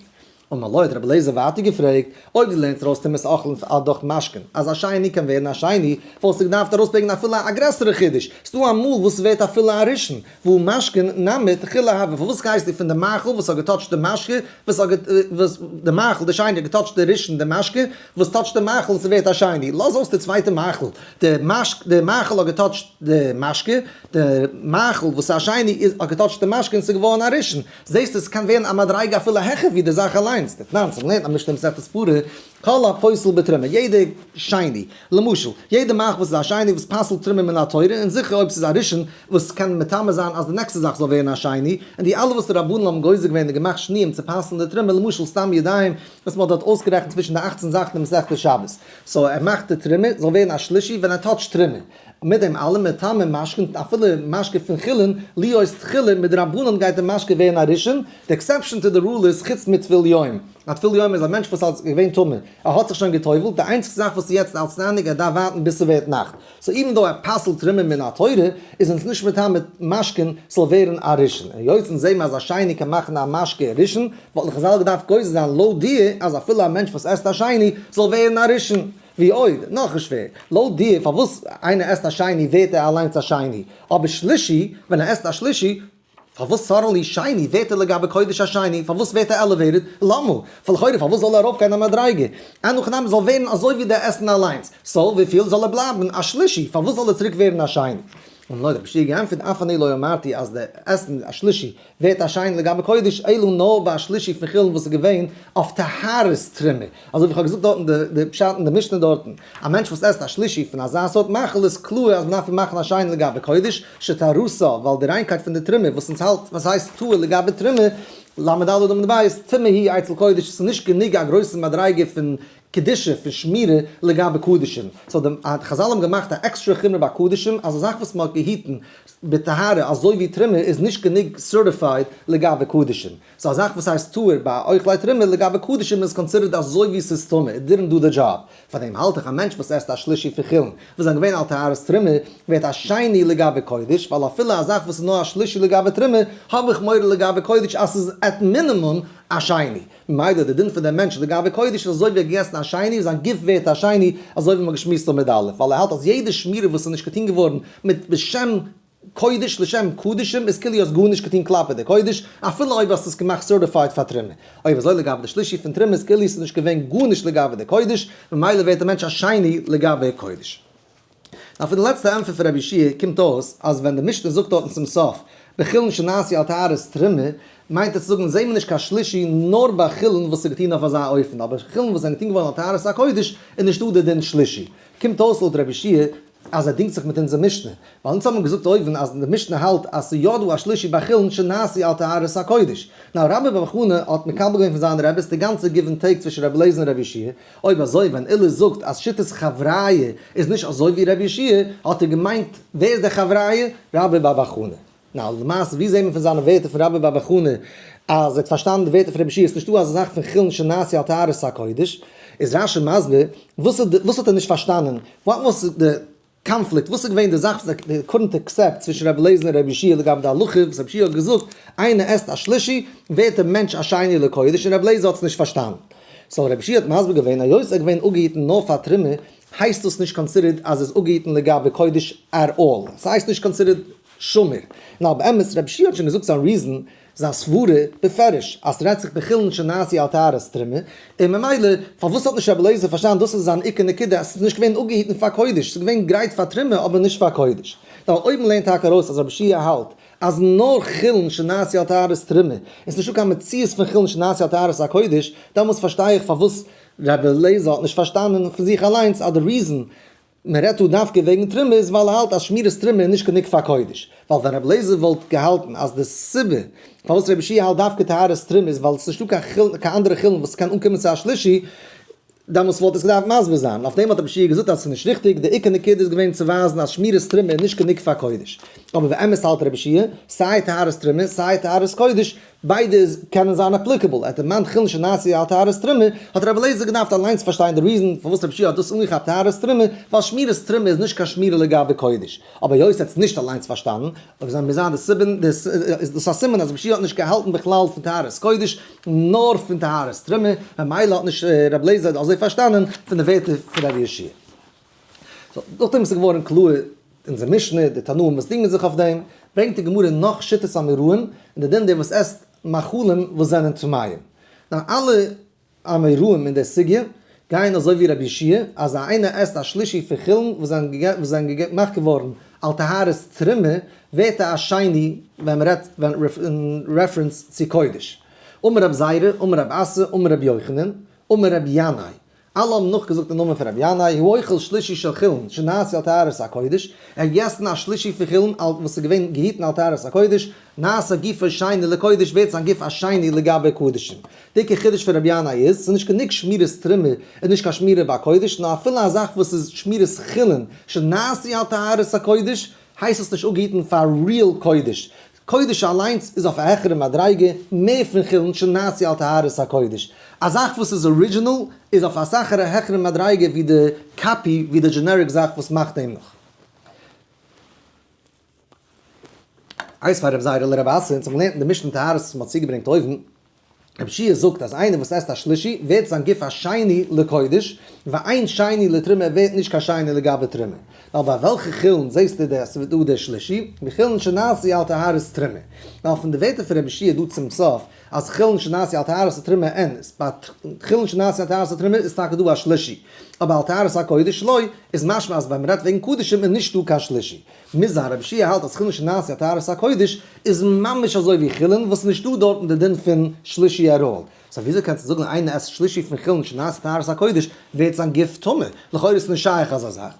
אמר לו האט רבי אליעזר ווייטער געפרעגט, אויב דו לערנסט ארויס טומאת אוכלין דורך משקין, אז א שני קען ווערן א שני, וואלסטו געדארפט ארויסברענגען אפילו א גרעסערע חידוש, ס'דא א מאל וואס ס'ווערט אפילו א ראשון, והא משקין נמי תחילה הוה, פארוואס גייסטו פון די מאכל וואס האט געטאטשט די משקה, וואס האט וואס די מאכל די שני האט געטאטשט די ראשון די משקה, וואס טאטשט די מאכל און ס'ווערט א שני, לאז אויס די צווייטע מאכל, די משק די מאכל האט געטאטשט די משקה, די מאכל וואס איז א שני איז האט געטאטשט די משקה און ס'איז געווארן א ראשון. זעסט עס קען ווערן א מדריגה אפילו העכער ווי די זאך אליינס, דתנן, ס'האט געלערנט א משנה מסכת פרה, כל הפוסל בתרומה, יעדע שני, למשל, יעדע מאכל וואס איז א שני וואס פסל'ט תרומה מן התורה, און זיכער אויב ס'איז א ראשון וואס קען מטמא זיין אז די נעקסטע זאך זאל ווערן א שני, און די אלע וואס די רבנן האבן גוזר געווען און געמאכט שניים צו פסל'ן די תרומה, למשל סתם ידיים וואס מ'האט דארט אויסגערעכנט צווישן די אכצן זאכן אין מסכת שבת, so ער מאכט די תרומה זאל ווערן א שלישי ווען ער טאטשט תרומה. מיט דעם אלעם מטמא משקין אפילו משקה פון חולין להיות תחילה מדרבנן גייט די משקה ווערן א ראשון, די exception to the rule איז חוץ מטבול יום, א טבול יום איז א מענטש וואס איז געווען טמא, ער האט זיך שוין גע'טובל'ט, די איינציגסטע זאך וואס איז יעצט outstanding ער דארף ווארטן ביז ס'ווערט נאכט, so even though ער פסל'ט תרומה מן התורה איז אונז נישט מטמא משקין ס'זאל ווערן א ראשון, און היות אונז זעהן מיר אז א שני קען מאכן א משקה ראשון וואלטן חזל געדארפט גוזר זיין לויט דיר אז אפילו א מענטש וואס עסט א שני זאל ווערן א ראשון. ועוד, נאך שווער, לויט דיר פארוואס איינער עסט א שני ווערט ער אליינס א שני, אבער שלישי, ווען ער עסט א שלישי, פארוואס suddenly שני ווערט ער לגבי קודש א שני, פארוואס ווערט ער elevated, למה? ולכאורה פארוואס זאל ער ארויפגיין א מדריגה? אין הכי נמי זאל ווערן אזוי ווי דער עסן אליינס, so וויפיל זאל ער בלייבן א שלישי, פארוואס זאל ער צוריק ווערן א שני? און לויט רבי יהושע געענטפערט אף אני לא אמרתי אז דער עסן א שלישי ווערט א שני לגבי קודש אלא נאר ביי א שלישי פון חולין וואס איז געווען אויף טהרת תרומה, אזוי ווי איך האב געזאגט דארטן די פשט אין די משנה דארטן, א מענטש וואס עסט א שלישי פון אזא סארט מאכל איז קלאר אז מ'דארף אים מאכן א שני לגבי קודש, שטהרתה, ווייל די ריינקייט פון די תרומה וואס אונז האלט וואס הייסט טהור לגבי תרומה, ל"ד עמוד ב', טמאה היא אצל קודש, ס'איז נישט גענוג א גרויסע מדריגה פון קדושה פון שמירה לגבי קדשים, so די חזל האבן געמאכט א עקסטרע חומרא ביי קדשים אז א זאך וואס מען האט געהיטן בטהרה אזוי ווי תרומה איז נישט גענוג certified לגבי קדשים, so א זאך וואס הייסט טהור ביי אוכלי תרומה לגבי קדשים איז considered אזוי ווי ס'איז טמא, it didn't do the job. פאר דעם האלט איך א מענטש וואס עסט א שלישי פון חולין וואס זענען געווען על טהרת תרומה ווערט א שני לגבי קודש, ווייל אפילו א זאך וואס איז נאר א שלישי לגבי תרומה האב איך מורא לגבי קודש אז ס'איז at minimum א שני. ממילא די דין פון דעם מענטש לגבי קודש איז אזוי ווי ער האט געגעסן א שני, זיין גוף ווערט א שני, אזוי ווי מ'האט געשמועסט עמוד א', ווייל ער האלט אז יעדע שמירה וואס איז נישט געטון געווארן מיט בשם קודש לשם קדשים איז כאילו האסט גארנישט געטון כלפי די קודש, אפילו אויב האסט עס געמאכט certified פאר תרומה. אויב אזוי לגבי די שלישי פון תרומה איז כאילו עס איז נישט געווען גארנישט לגבי די קודש, ממילא ווערט דער מענטש א שני לגבי קודש. נאר פון די לעצטע ענטפער פון רבי יהושע קומט אויס אז ווען די משנה זאגט דארטן צום סוף בחולין שנעשו על טהרת תרומה מיינט עס צו זאגן זעהן מיר נישט קיין שלישי נאר ביי חולין וואס איז געטון אויף אזא אופן אבער חולין וואס זענען געטון געווארן על טהרת הקודש איז נישטא די דין שלישי. קומט אויס לויט רבי יהושע אז ער דינגט זיך מיט אונזער משנה ווייל אונז האבן געזאגט אויבן אז די משנה האלט אז ס'איז יא דא א שלישי ביי חולין שנעשו על טהרת הקודש. נאר רבה בר בר חנה האט מקבל געווען פון זיינע רעביס די גאנצע give and take צווישן רבי אליעזר און רבי יהושע אויב אזוי ווען עולא זאגט אז שיטת חבריא איז נישט אזוי ווי רבי יהושע האט ער געמיינט ווער איז דער חבריא? רבה בר בר חנה. נא למעשה ווי זעהט מען פון זיינע ווערטער פון רבה בר בר חנה אז ער האט פארשטאנען די ווערטער פון רבי יהושע עס איז נישטא אזא זאך פון חולין שנעשו על טהרת הקודש איז רשי מסביר וואס וואס האט ער נישט פארשטאנען what was the conflict, וואס איז געווען די זאך וואס זיי couldn't accept צווישן רבי אליעזר און רבי יהושע לגבי די הלכה וואס רבי יהושע האט געזאגט איינער עסט א שלישי ווערט דער מענטש א שני לקודש און רבי אליעזר האט עס נישט פארשטאנען. so רבי יהושע האט מסביר געווען היות ער איז געווען אפגעהיטן נאר פאר תרומה הייסט דאס נישט considered אז ער איז אפגעהיטן לגבי קודש at all, ס'הייסט נישט considered שמור. נאר באמת רבי יהושע האט שוין געזאגט זיין reason זיין סברה בפירוש אז ס'רעדט זיך בחולין שנעשו על טהרת תרומה, און ממילא פארוואס האט נישט רבי אליעזר פארשטאנען דאס איז זיין עיקר נקודה אז ס'איז נישט געווען אפגעהיטן פאר קודש, ס'איז געווען גרייט פאר תרומה אבער נישט פאר קודש. נאר אויב מ'לערנט טאקע ארויס אז רבי יהושע האלט אז נאר חולין שנעשו על טהרת תרומה, און ס'נישטא קיין מציאות פון חולין שנעשו על טהרת הקודש, דעמאלטס פארשטיי איך פארוואס רבי אליעזר האט נישט פארשטאנען פון זיך אליינס אז די reason מען רעדט דא דווקא וועגן תרומה איז ווייל ער האלט אז שמירת תרומה איז נישט גענוג פאר קודש, ווייל ווען רבי אליעזר וואלט געהאלטן אז די סיבה פארוואס רבי יהושע האלט דווקא טהרת תרומה איז ווייל עס איז נישטא קיין אנדערע חולין וואס קען אנקומען צו א שלישי. דעמאלס וואלט עס געדארפט מסביר זיין, אויף דעם האט רבי יהושע געזאגט אז עס איז נישט ריכטיג, די עיקר נקודה איז געווען צו ווייזן אז שמירת תרומה איז נישט גענוג פאר קודש. אבער באמת האלט רבי יהושע, סיי טהרת תרומה סיי טהרת קודש, ביידע איז קענען זיין applicable, ער האט דערמאנט חולין שנעשו על טהרת תרומה, האט רבי אליעזר געדארפט אליינס פארשטיין די reason פארוואס רבי יהושע האט דאס אנגעכאפט טהרת תרומה, ווייל שמירת תרומה איז נישט קיין שמירה לגבי קודש. אבער היות ער האט עס נישט אליינס פארשטאנען, אויב זיין מיר זיין די סיבה איז דאס א סימן אז רבי יהושע האט נישט געהאלטן בכלל פון טהרת קודש, נאר פון טהרת תרומה, ממילא האט נישט רבי אליעזר אזוי פארשטאנען פון די ווערטער פון רבי יהושע. so נאכדעם וואס איז געווארן קלאר אונזער משנה, די תנאים וואס דינגען זיך אויף דעם, ברענגט די גמרא נאך שיטות אמוראים, און די דין דער וואס עסט מאכלים וואס זענען טמאים. נאר אלע אמוראים אין דער סוגיא גייען אזוי ווי רבי יהושע, אז איינער עסט א שלישי פון חולין וואס זענען געמאכט געווארן על טהרת תרומה, ווערט ער א שני ווען מען רעדט אין reference צו קודש. אמר רב זירא, אמר רב אסי, אמר רבי יוחנן, אמר רבי ינאי. אלע האבן נאכגעזאגט אין נאמען פון רבי ינאי, האוכל שלישי של חולין שנעשו על טהרת הקודש, ער האט געגעסן א שלישי פון חולין וואס איז געווען געהיטן על טהרת הקודש, נעשה גופו שני לקודש ווערט זיין גוף א שני לגבי קדשים. די עיקר חידוש פון רבי ינאי איז, ס'איז נישט גענוג שמירת תרומה איז נישט קיין שמירה ביי קודש, נאר אפילו א זאך וואס איז שמירת חולין שנעשו על טהרת הקודש, הייסט עס נישט אפגעהיטן פאר real קודש. קודש אליינס איז אויף א העכערע מדריגה מער פון חולין שנעשו על טהרת הקודש. א זאך וואס איז original איז אויף אסאך א העכערע מדריגה ווי די copy ווי די generic זאך וואס מאכט אים נאך. איתיביה רב זירא לרב אסי, אונז האבן געלערנט אין די משנה טהרות וואס מ'האט צוגעברענגט אויבן, רבי יהושע זאגט אז איינער וואס עסט א שלישי ווערט זיין גוף א שני לקודש, ואין שני לתרומה ער ווערט נישט קיין שני לגבי תרומה. ווייל ביי וועלכע חולין זעסטו די אז ס'ווערט דא דער שלישי? בחולין שנעשו על טהרת תרומה. ווייל פון די ווערטער פון רבי יהושע דא צום סוף אז חולין שנעשו על טהרת התרומה אין איז ביי חולין שנעשו על טהרת התרומה איז טאקע דא א שלישי, אבער על טהרת הקודש לא, איז משמע אז ווען מ'רעדט וועגן קדשים איז נישט דא קיין שלישי. מוז זיין רבי יהושע האלט אז חולין שנעשו על טהרת הקודש איז ממש אזוי ווי חולין וואס איז נישטא דארטן די דין פון שלישי at all. so וויאזוי קענסטו זאגן איינער עסט שלישי פון חולין שנעשו טהרת הקודש ווערט זיין גוף טמא? לכאורה איז נישט שייך אזא זאך.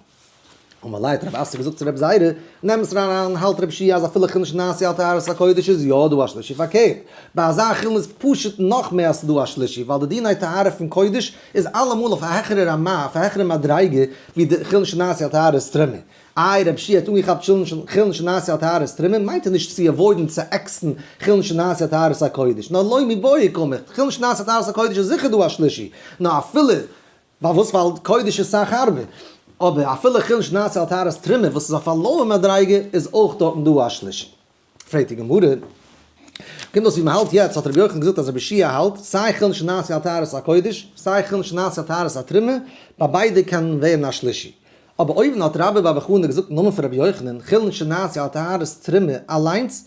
אמר ליה האט רב אסי געזאגט צו רב זירא, נעם עס אריין האלט רבי יהושע אז אפילו חולין שנעשו על טהרת הקודש איז יא דא א שלישי פארקערט ביי אזא חולין איז פשוט נאך מער אז ס'איז דא א שלישי ווייל די דיני טהרה פון קודש איז אלעמאל אויף א העכערע רמה אויף א העכערע מדריגה ווי די חולין שנעשו על טהרת תרומה. איי רב שיע האט אנגעכאפט חולין שנעשו על טהרת תרומה מיינט ער נישט צו avoid ן צו עקסן חולין שנעשו על טהרת הקודש נאר לא מיבעיא קאמר חולין שנעשו על טהרת הקודש איז זיכער דא א שלישי נאר אפילו פארוואס ווייל קודש איז סאך הארבער אבער אפילו חולין שנעשו על טהרת תרומה וואס איז אויף א lower מדריגה איז אויך דארטן דא א שלישי. פרעגט די גמרא, קומט אויס ווי מען האלט יעצט, האט רבי יוחנן געזאגט אז רבי יהושע האלט, סיי חולין שנעשו על טהרת הקודש, סיי חולין שנעשו על טהרת התרומה, ביי ביידע קען ווערן א שלישי. אבער אויבן האט רבה בר בר חנה געזאגט אין נאמען פון רבי יוחנן, חולין שנעשו על טהרת תרומה אליינס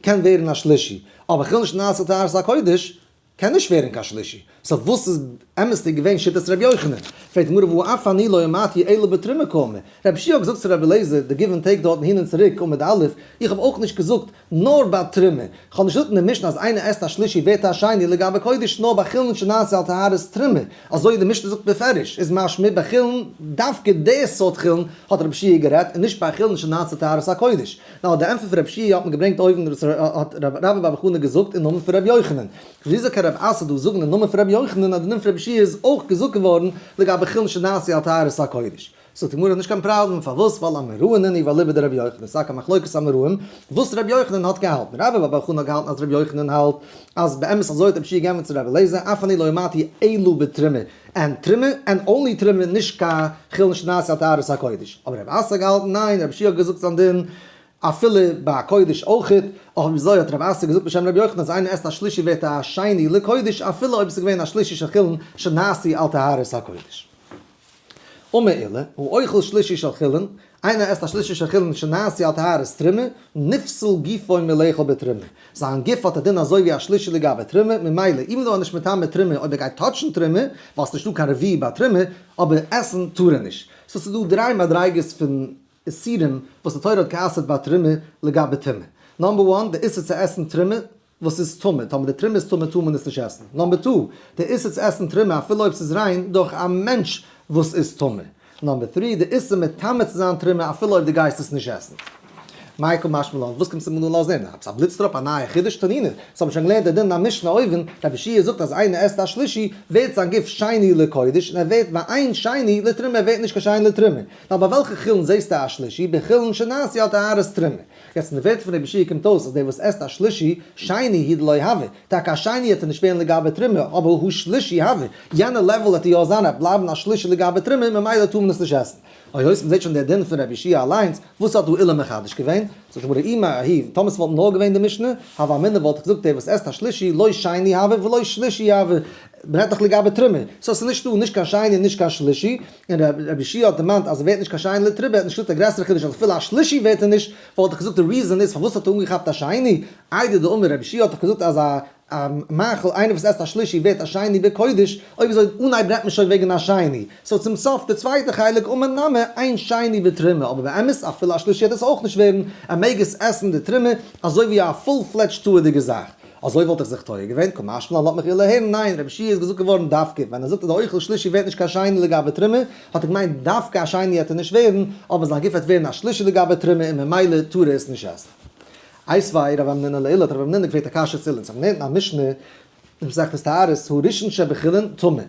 קען ווערן א שלישי, אבער חולין שנעשו על טהרת הקודש קען נישט ווערן קיין שלישי. so וואס איז אמת'דיג געווען שיטת ר' יוחנן? פרעגט די גמרא והא אף אני לא אמרתי אלא בתרומה קאמר. רבי יהושע האט געזאגט צו רבי אליעזר די give and take דארטן הין און צוריק עמוד א', איך האב אויך נישט געזאגט נאר ביי תרומה. איך האב נישט געזאגט אין די משנה אז איינער עסט א שלישי ווערט א שני לגבי קודש נאר ביי חולין שנעשו על טהרת תרומה. אזוי די משנה זאגט בפירוש איז משמע ביי חולין דווקא די סארט חולין האט רבי יהושע גערעדט און נישט ביי חולין שנעשו על טהרת הקודש. נאר די ענטפער פון רבי יהושע האט מען געברענגט אויבן וואס האט רבה בר בר חנה געזאגט אין נאמען פון רבי יוחנן. וויאזוי קען רב אסי דא זאגן אין נאמען פון רבי יוחנן אז די נאמען פון רבי יהושע איז אויך געזאגט געווארן לגבי חולין שנעשו על טהרת הקודש? זאגט די גמרא נישט קיין פראבלעם, פארוואס? ווייל אמוראי נינהו ואליבא דרבי יוחנן, ס'איז טאקע מחלוקת אמוראים וואס רבי יוחנן האט געהאלטן, רבה בר בר חנה האט געהאלטן אז רבי יוחנן האלט אז באמת אזוי האט רבי יהושע געענטפערט צו רבי אליעזר אף אני לא אמרתי אלא בתרומה, and תרומה and only תרומה נישט קיין חולין שנעשו על טהרת הקודש, אבער רב אסי האט געהאלטן ניין רבי יהושע האט געזאגט זיין דין אפילו ביי א קודש אויכעט, אויך וויאזוי האט רב אסי געזאגט בשם רבי יוחנן אז איינער עסט א שלישי ווערט א שני לקודש אפילו אויב עס איז געווען א שלישי של חולין שנעשו על טהרת הקודש. אמר עולא, האוכל שלישי של חולין, איינער עסט א שלישי של חולין שנעשו על טהרת תרומה, נפסל גופו מלאכול בתרומה. זיין גוף האט א דין אזוי ווי א שלישי לגבי תרומה, ממילא even though ער איז נישט מטמא תרומה אויב ער גייט touch ן תרומה, ווייל ס'נישטא קיין רביעי ביי תרומה, אבער עסן טאר ער נישט. so ס'איז דא דריי מדריגות פון איסורים וואס די תורה האט גע'אסר'ט ביי תרומה לגבי טומאה. number one, די איסור צו עסן תרומה וואס איז טמא, טאמער די תרומה איז טמא טאר מען עס נישט עסן. number two, די איסור צו עסן תרומה אפילו אויב ס'איז ריין דורך א מענטש וואס איז טמא. number three, די איסור מטמא צו זיין תרומה אפילו אויב דו גייסט עס נישט עסן. מאי קא משמע לן, וואס קומסטו מיר דא לאזן הערן? עפעס א בליץ טראפ, א נייע חידוש? תנינא, עס האבן שוין געלערנט די דין אין א משנה אויבן, רבי יהושע זאגט אז איינער עסט א שלישי, ווערט זיין גוף שני לקודש, און ער ווערט ואין שני לתרומה, ער ווערט נישט קיין שני לתרומה. נאר ביי וועלכע חולין זעסטו א שלישי? בחולין שנעשו על טהרת תרומה. יעצט אין די ווערטער פון רבי יהושע קומט אויס אז דער וואס עסט א שלישי, שני הוא דלא הוי, טאקע א שני וועט ער נישט ווערן לגבי תרומה, אבער הוא שלישי הוי, יענע level וועט ער יא זיין, ער וועט בלייבן א שלישי לגבי תרומה, ממילא טאר מען עס נישט עסן. היות מ'זעט שוין דער דין פון רבי יהושע אליינס, וואס האט דא עולא מחדש געווען? זאגט די גמרא אי מההיא, טאמער ס'וואלט נאר געווען די משנה, הוה אמינא וואלט איך געזאגט דער וואס עסט א שלישי לא שני הוי ולא שלישי הוי, מ'רעדט דאך לגבי תרומה, so ס'איז נישט דא נישט קיין שני און נישט קיין שלישי, און רבי יהושע האט דערמאנט אז ער ווערט נישט קיין שני לתרומה, ער האט נישט געזאגט א גרעסערע חידוש אז אפילו א שלישי ווערט ער נישט, וואלט איך געזאגט די reason איז פארוואס האט ער אנגעכאפט א שני, איידי דאמר רבי יהושע האט דאך געזאגט אז א א מאכל, איינער וואס עסט א שלישי ווערט א שני בקודש, אויב אזוי אנהייב רעדט מען שוין וועגן א שני, so צום סוף די צווייטע חלק אמר נמי אין שני בתרומה, אבער באמת אפילו א שלישי וועט עס אויך נישט ווערן, ער מעג עס עסן די תרומה אזוי ווי א full fledged תורה'דיגע זאך. אזוי וואלט איך זיך טועה געווען, קא משמע לן לאט מיך עולא הערן, ניין, רבי יהושע איז געזאגט געווארן דווקא ווען ער זאגט אז די אוכל שלישי ווערט נישט קיין שני לגבי תרומה, האט ער געמיינט דווקא א שני וועט ער נישט ווערן, אבער זיין גוף וועט ווערן א שלישי לגבי תרומה און ממילא טאר ער עס נישט עסן. איתיביה רב המנונא לעולא האט רב המנונא געפרעגט א קשיא צו עולא, אונז האבן געלערנט אין א משנה אין מסכת טהרות הראשון שבחולין טמא,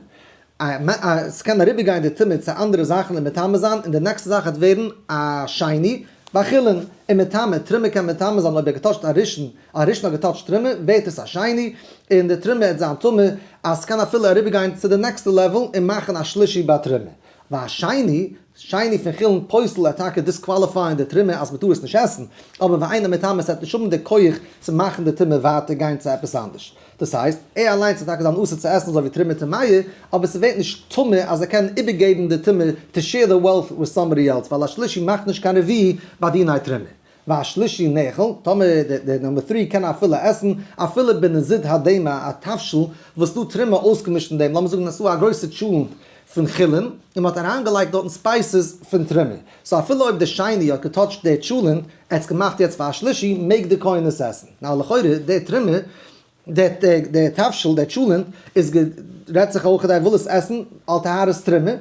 ס'קען אריבערגיין די טומאה צו אנדערע זאכן און מטמא זיין און די נעקסטע זאך וועט ווערן א שני בחולין און מטמא, תרומה קען מטמא זיין אויב ער האט געטאטשט א ראשון, א ראשון האט געטאטשט תרומה ווערט עס א שני און די תרומה וועט זיין טמא, אז ס'קען אפילו אריבערגיין צו די נעקסטע level און מאכן א שלישי ביי תרומה. והשני, שני פון חולין פוסל ער טאקע דיסקוואליפייען די תרומה אז מ'טאר עס נישט עסן, אבער ואינו מטמא עס וועט נישט האבן די כח צו מאכן די טומאה ווייטער גיין צו עפעס אנדערש. דאס הייסט, ער אליינס וועט טאקע זיין אסור צו עסן אזוי ווי תרומה טמאה, אבער ס'ווערט נישט טמא אז ער קען איבערגעבן די טומאה to share the wealth with somebody else ווייל א שלישי מאכט נישט קיין רביעי ביי דיני תרומה. והשלישי נאכל, טאמער די number three קען אפילו עסן, אפילו בנזיד הדמע א תבשיל וואס דא תרומה אויסגעמישט אין דעם, לאמיר זאגן עס איז דא א גרויסע טשולענט פון חולין, און מ'האט אריינגעלייגט דארטן spices פון תרומה, so אפילו אויב די שני האט געטאטשט די טשולענט, ער האט עס געמאכט יעצט פאר א שלישי, מעג די כהן עס עסן. now לכאורה די תרומה, די תבשיל, די טשולענט, איז רעדט זיך אויך ער וויל עס עסן על טהרת תרומה,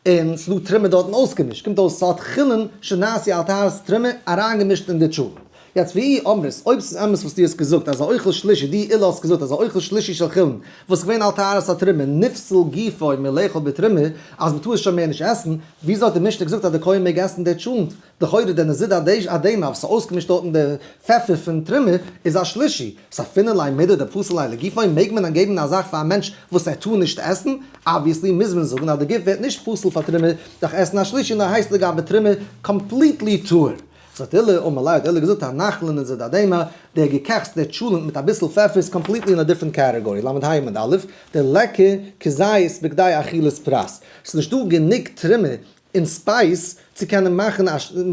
און ס'דא תרומה דארטן אויסגעמישט, קומט אויס ס'האט חולין שנעשו על טהרת תרומה אריינגעמישט אין די טשולענט. יעצט ואי אמרת, אויב ס'איז אמת וואס דו האסט געזאגט אז א אוכל שלישי, דו עולא האסט געזאגט אז א אוכל שלישי של חולין וואס איז געווען על טהרת התרומה נפסל גופו מלאכול בתרומה, אז מ'טאר עס שוין מער נישט עסן, וויאזוי האט די משנה געזאגט אז די כהן מעג עסן די טשולענט? לכאורה די נזיד הדמע וואס איז אויסגעמישט דארט אין די פעפער פון תרומה איז א שלישי, ספינן ליה מידי דפסיל ליה לגופיה, מעג מען דען געבן א זאך פאר א מענטש וואס ער טאר נישט עסן? obviously מוז מען זאגן אז די גוף ווערט נישט פסול פאר תרומה דורך עסן א שלישי נאר הייסט לגבי תרומה completely טהור. זאגט עולא, אמר ליה האט עולא געזאגט הנח לנזיד הדמע, דער געקעכטס דער טשולענט מיט אביסל פעפער איז completely אין א different category, ל"ה עמוד א', דליכא כזית בכדי אכילת פרס, ס'איז נישטא גענוג תרומה און spice צו קענען מאכן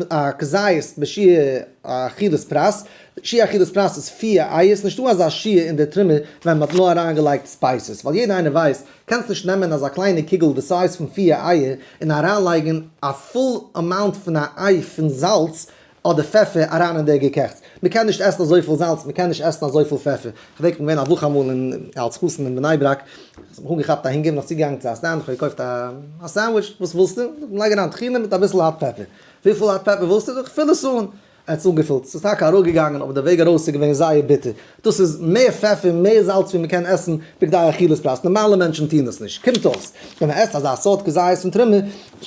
א כזית בשיעור אכילת פרס, שיעור אכילת פרס איז פיר אייער, ס'נישטא אזא שיעור אין די תרומה ווען מ'האט נאר אריינגעלייגט spices, ווייל יעדער איינער ווייסט קענסט נישט נעמען אזא קליינע קוגל די size פון פיר אייער און אריינלייגן א full amount פון א איי פון זאלץ אדער פעפער אריין אין די געקעכטס. מען קען נישט עסן אזויפיל זאלץ, מען קען נישט עסן אזויפיל פעפער. כ'דענק כ'בין געווען א וואך אמאל אין אלס חתן אין בני ברק, כ'האב מיך אנגעכאפט א הונגער, בין איך צוגעגאנגען צו א stand, כ'האב געקויפט א sandwich, וואס ווילסטו? לייג אריין טחינה מיט אביסל hot pepper. וויפיל hot pepper ווילסטו? זאג איך, פיל עס אן. ער האט עס אנגעפילט, ס'איז טאקע אראפגעגאנגען, אבער די וועג ארויס איז געווען זייער ביטער. דאס איז מער פעפער, מער זאלץ ווי מען קען עסן בכדי אכילת פרס, נארמאלע מענטשן טוען דאס נישט, קומט אויס ווען מען עסט אזא סארט כזית פון תרומה,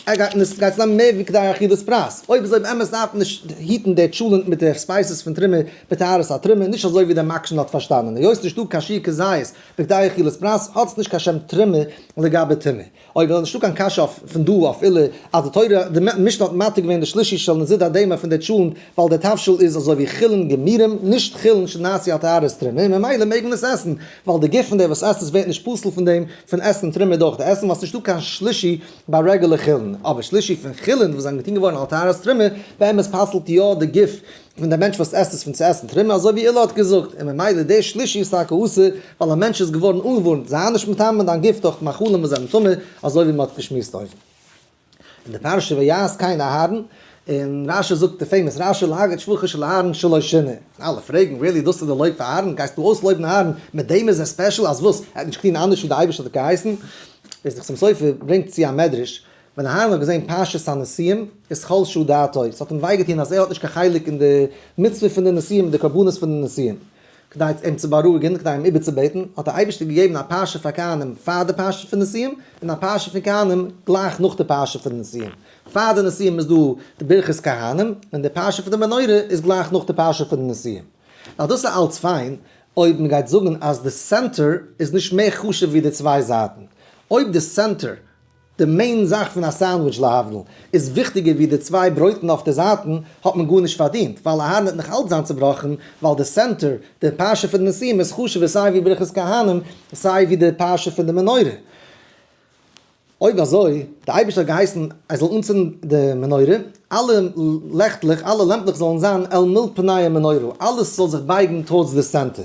ער גייט עס גייט נעמען מער ווי כדי אכילת פרס, אויב אזוי באמת דארף מען נישט היטן די טשולענט מיט די spices פון תרומה בטהרת התרומה, נישט אזוי ווי דער מקשן האט פארשטאנען, היות נישטא קיין שיעור כזית בכדי אכילת פרס האט עס נישט קיין שם תרומה לגבי טומאה. אויב איז נישטא קיין קשיא אויף פון דא אויף עולא אז די תורה די משנה האט מתיר געווען די שלישי של נזיד הדמע פון די טשולענט ווייל די תבשיל איז אזוי ווי חולין גמורים נישט חולין שנעשו על טהרת תרומה און ממילא מעג מען עס עסן ווייל די גוף פון דער וואס עסט עס ווערט נישט פסול פון דעם פון עסן תרומה דורך די עסן ווייל ס'נישטא קיין שלישי ביי רעגולער חולין אבער שלישי פון חולין וואס זענען געטון געווארן על טהרת תרומה באמת פסל'ט יא די גוף פון דער מענטש וואס עסט עס פון צו עסן תרומה, אזוי ווי עולא האט געזאגט, און ממילא דער שלישי איז טאקע אסור, ווייל א מענטש איז געווארן אנגעווארנט, זיי נישט מטמא דיין גוף דורך מאכלים וואס זענען טמא, אזוי ווי מען האט געשמועסט אויבן. אין די פרשה ויעש כן אהרן, און רשי זאגט די famous רשי להגיד שבחו של אהרן שלא שינה, און אלע פרעגן, really דאס איז די לויב פאר אהרן, גייסטו אויסלויבן אהרן, מיט דעם איז ער special, אז וואס, ער האט נישט געטון אנדערש ווי די אייבערשטער האט געהייסן? איז די חתם סופר ברענגט צו א מדרש. ווען אהרן האט געזען פרשת הנשיאים, איז חלשה דעתו, ס'האט אים וויי געטון אז ער האט נישט קיין חלק אין די מצוה פון די נשיאים, די קרבנות פון די נשיאים. כדי אים צו בארואיגן, כדי אים איבערצובעטן, האט דער אייבערשטער געגעבן א פרשה פאר כהנים פאר די פרשה פון נשיאים, און א פרשה פון כהנים גלייך נאך די פרשה פון נשיאים. פאר די נשיאים איז דא די ברכת כהנים, און די פרשה פון די מנורה איז גלייך נאך די פרשה פון די נשיאים. נאר דאס איז אלץ פיין אויב מען גייט זאגן אז די center איז נישט מער חשוב ווי די צוויי זייטן. אויב די center, די main זאך פון א סענדוויטש להבדיל, איז וויכטיגער ווי די צוויי ברויטן אויף די זייטן, האט מען גארנישט פארדינט, ווייל אהרן וועט נאך אלץ זיין צובראכן, ווייל די center, די פרשה פון די נשיאים איז חשוב'ער סיי ווי ברכת כהנים, סיי ווי די פרשה פון די מנורה. אויב אזוי, די אייבערשטער האט געהייסן ער זאל אנצינדן די מנורה, אלע לעכטלעך, אלע לעמפלעך זאלן זיין אל מול פני המנורה, אלעס זאל זיך בייגן towards די center.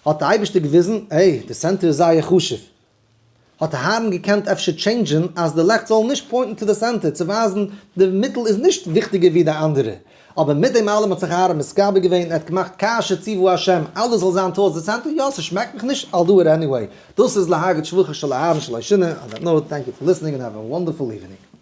האט די אייבערשטער געוויזן, העי, די center איז זייער חשוב. האט אהרן געקענט אפשר change ען אז די לעכט זאלן נישט point ן צו די center, צו ווייזן די מיטל איז נישט וויכטיגער ווי די אנדערע. אבער מיט דעם אלעם האט זיך אהרן מתגבר געווען, ער האט געמאכט כאשר ציוה השם, אלעס זאל זיין towards די center, יא ס'שמעקט מיך נישט, I'll do it anyway. דאס איז להגיד שבחו של אהרן שלא שינה, on that note, thank you for listening and have a wonderful evening.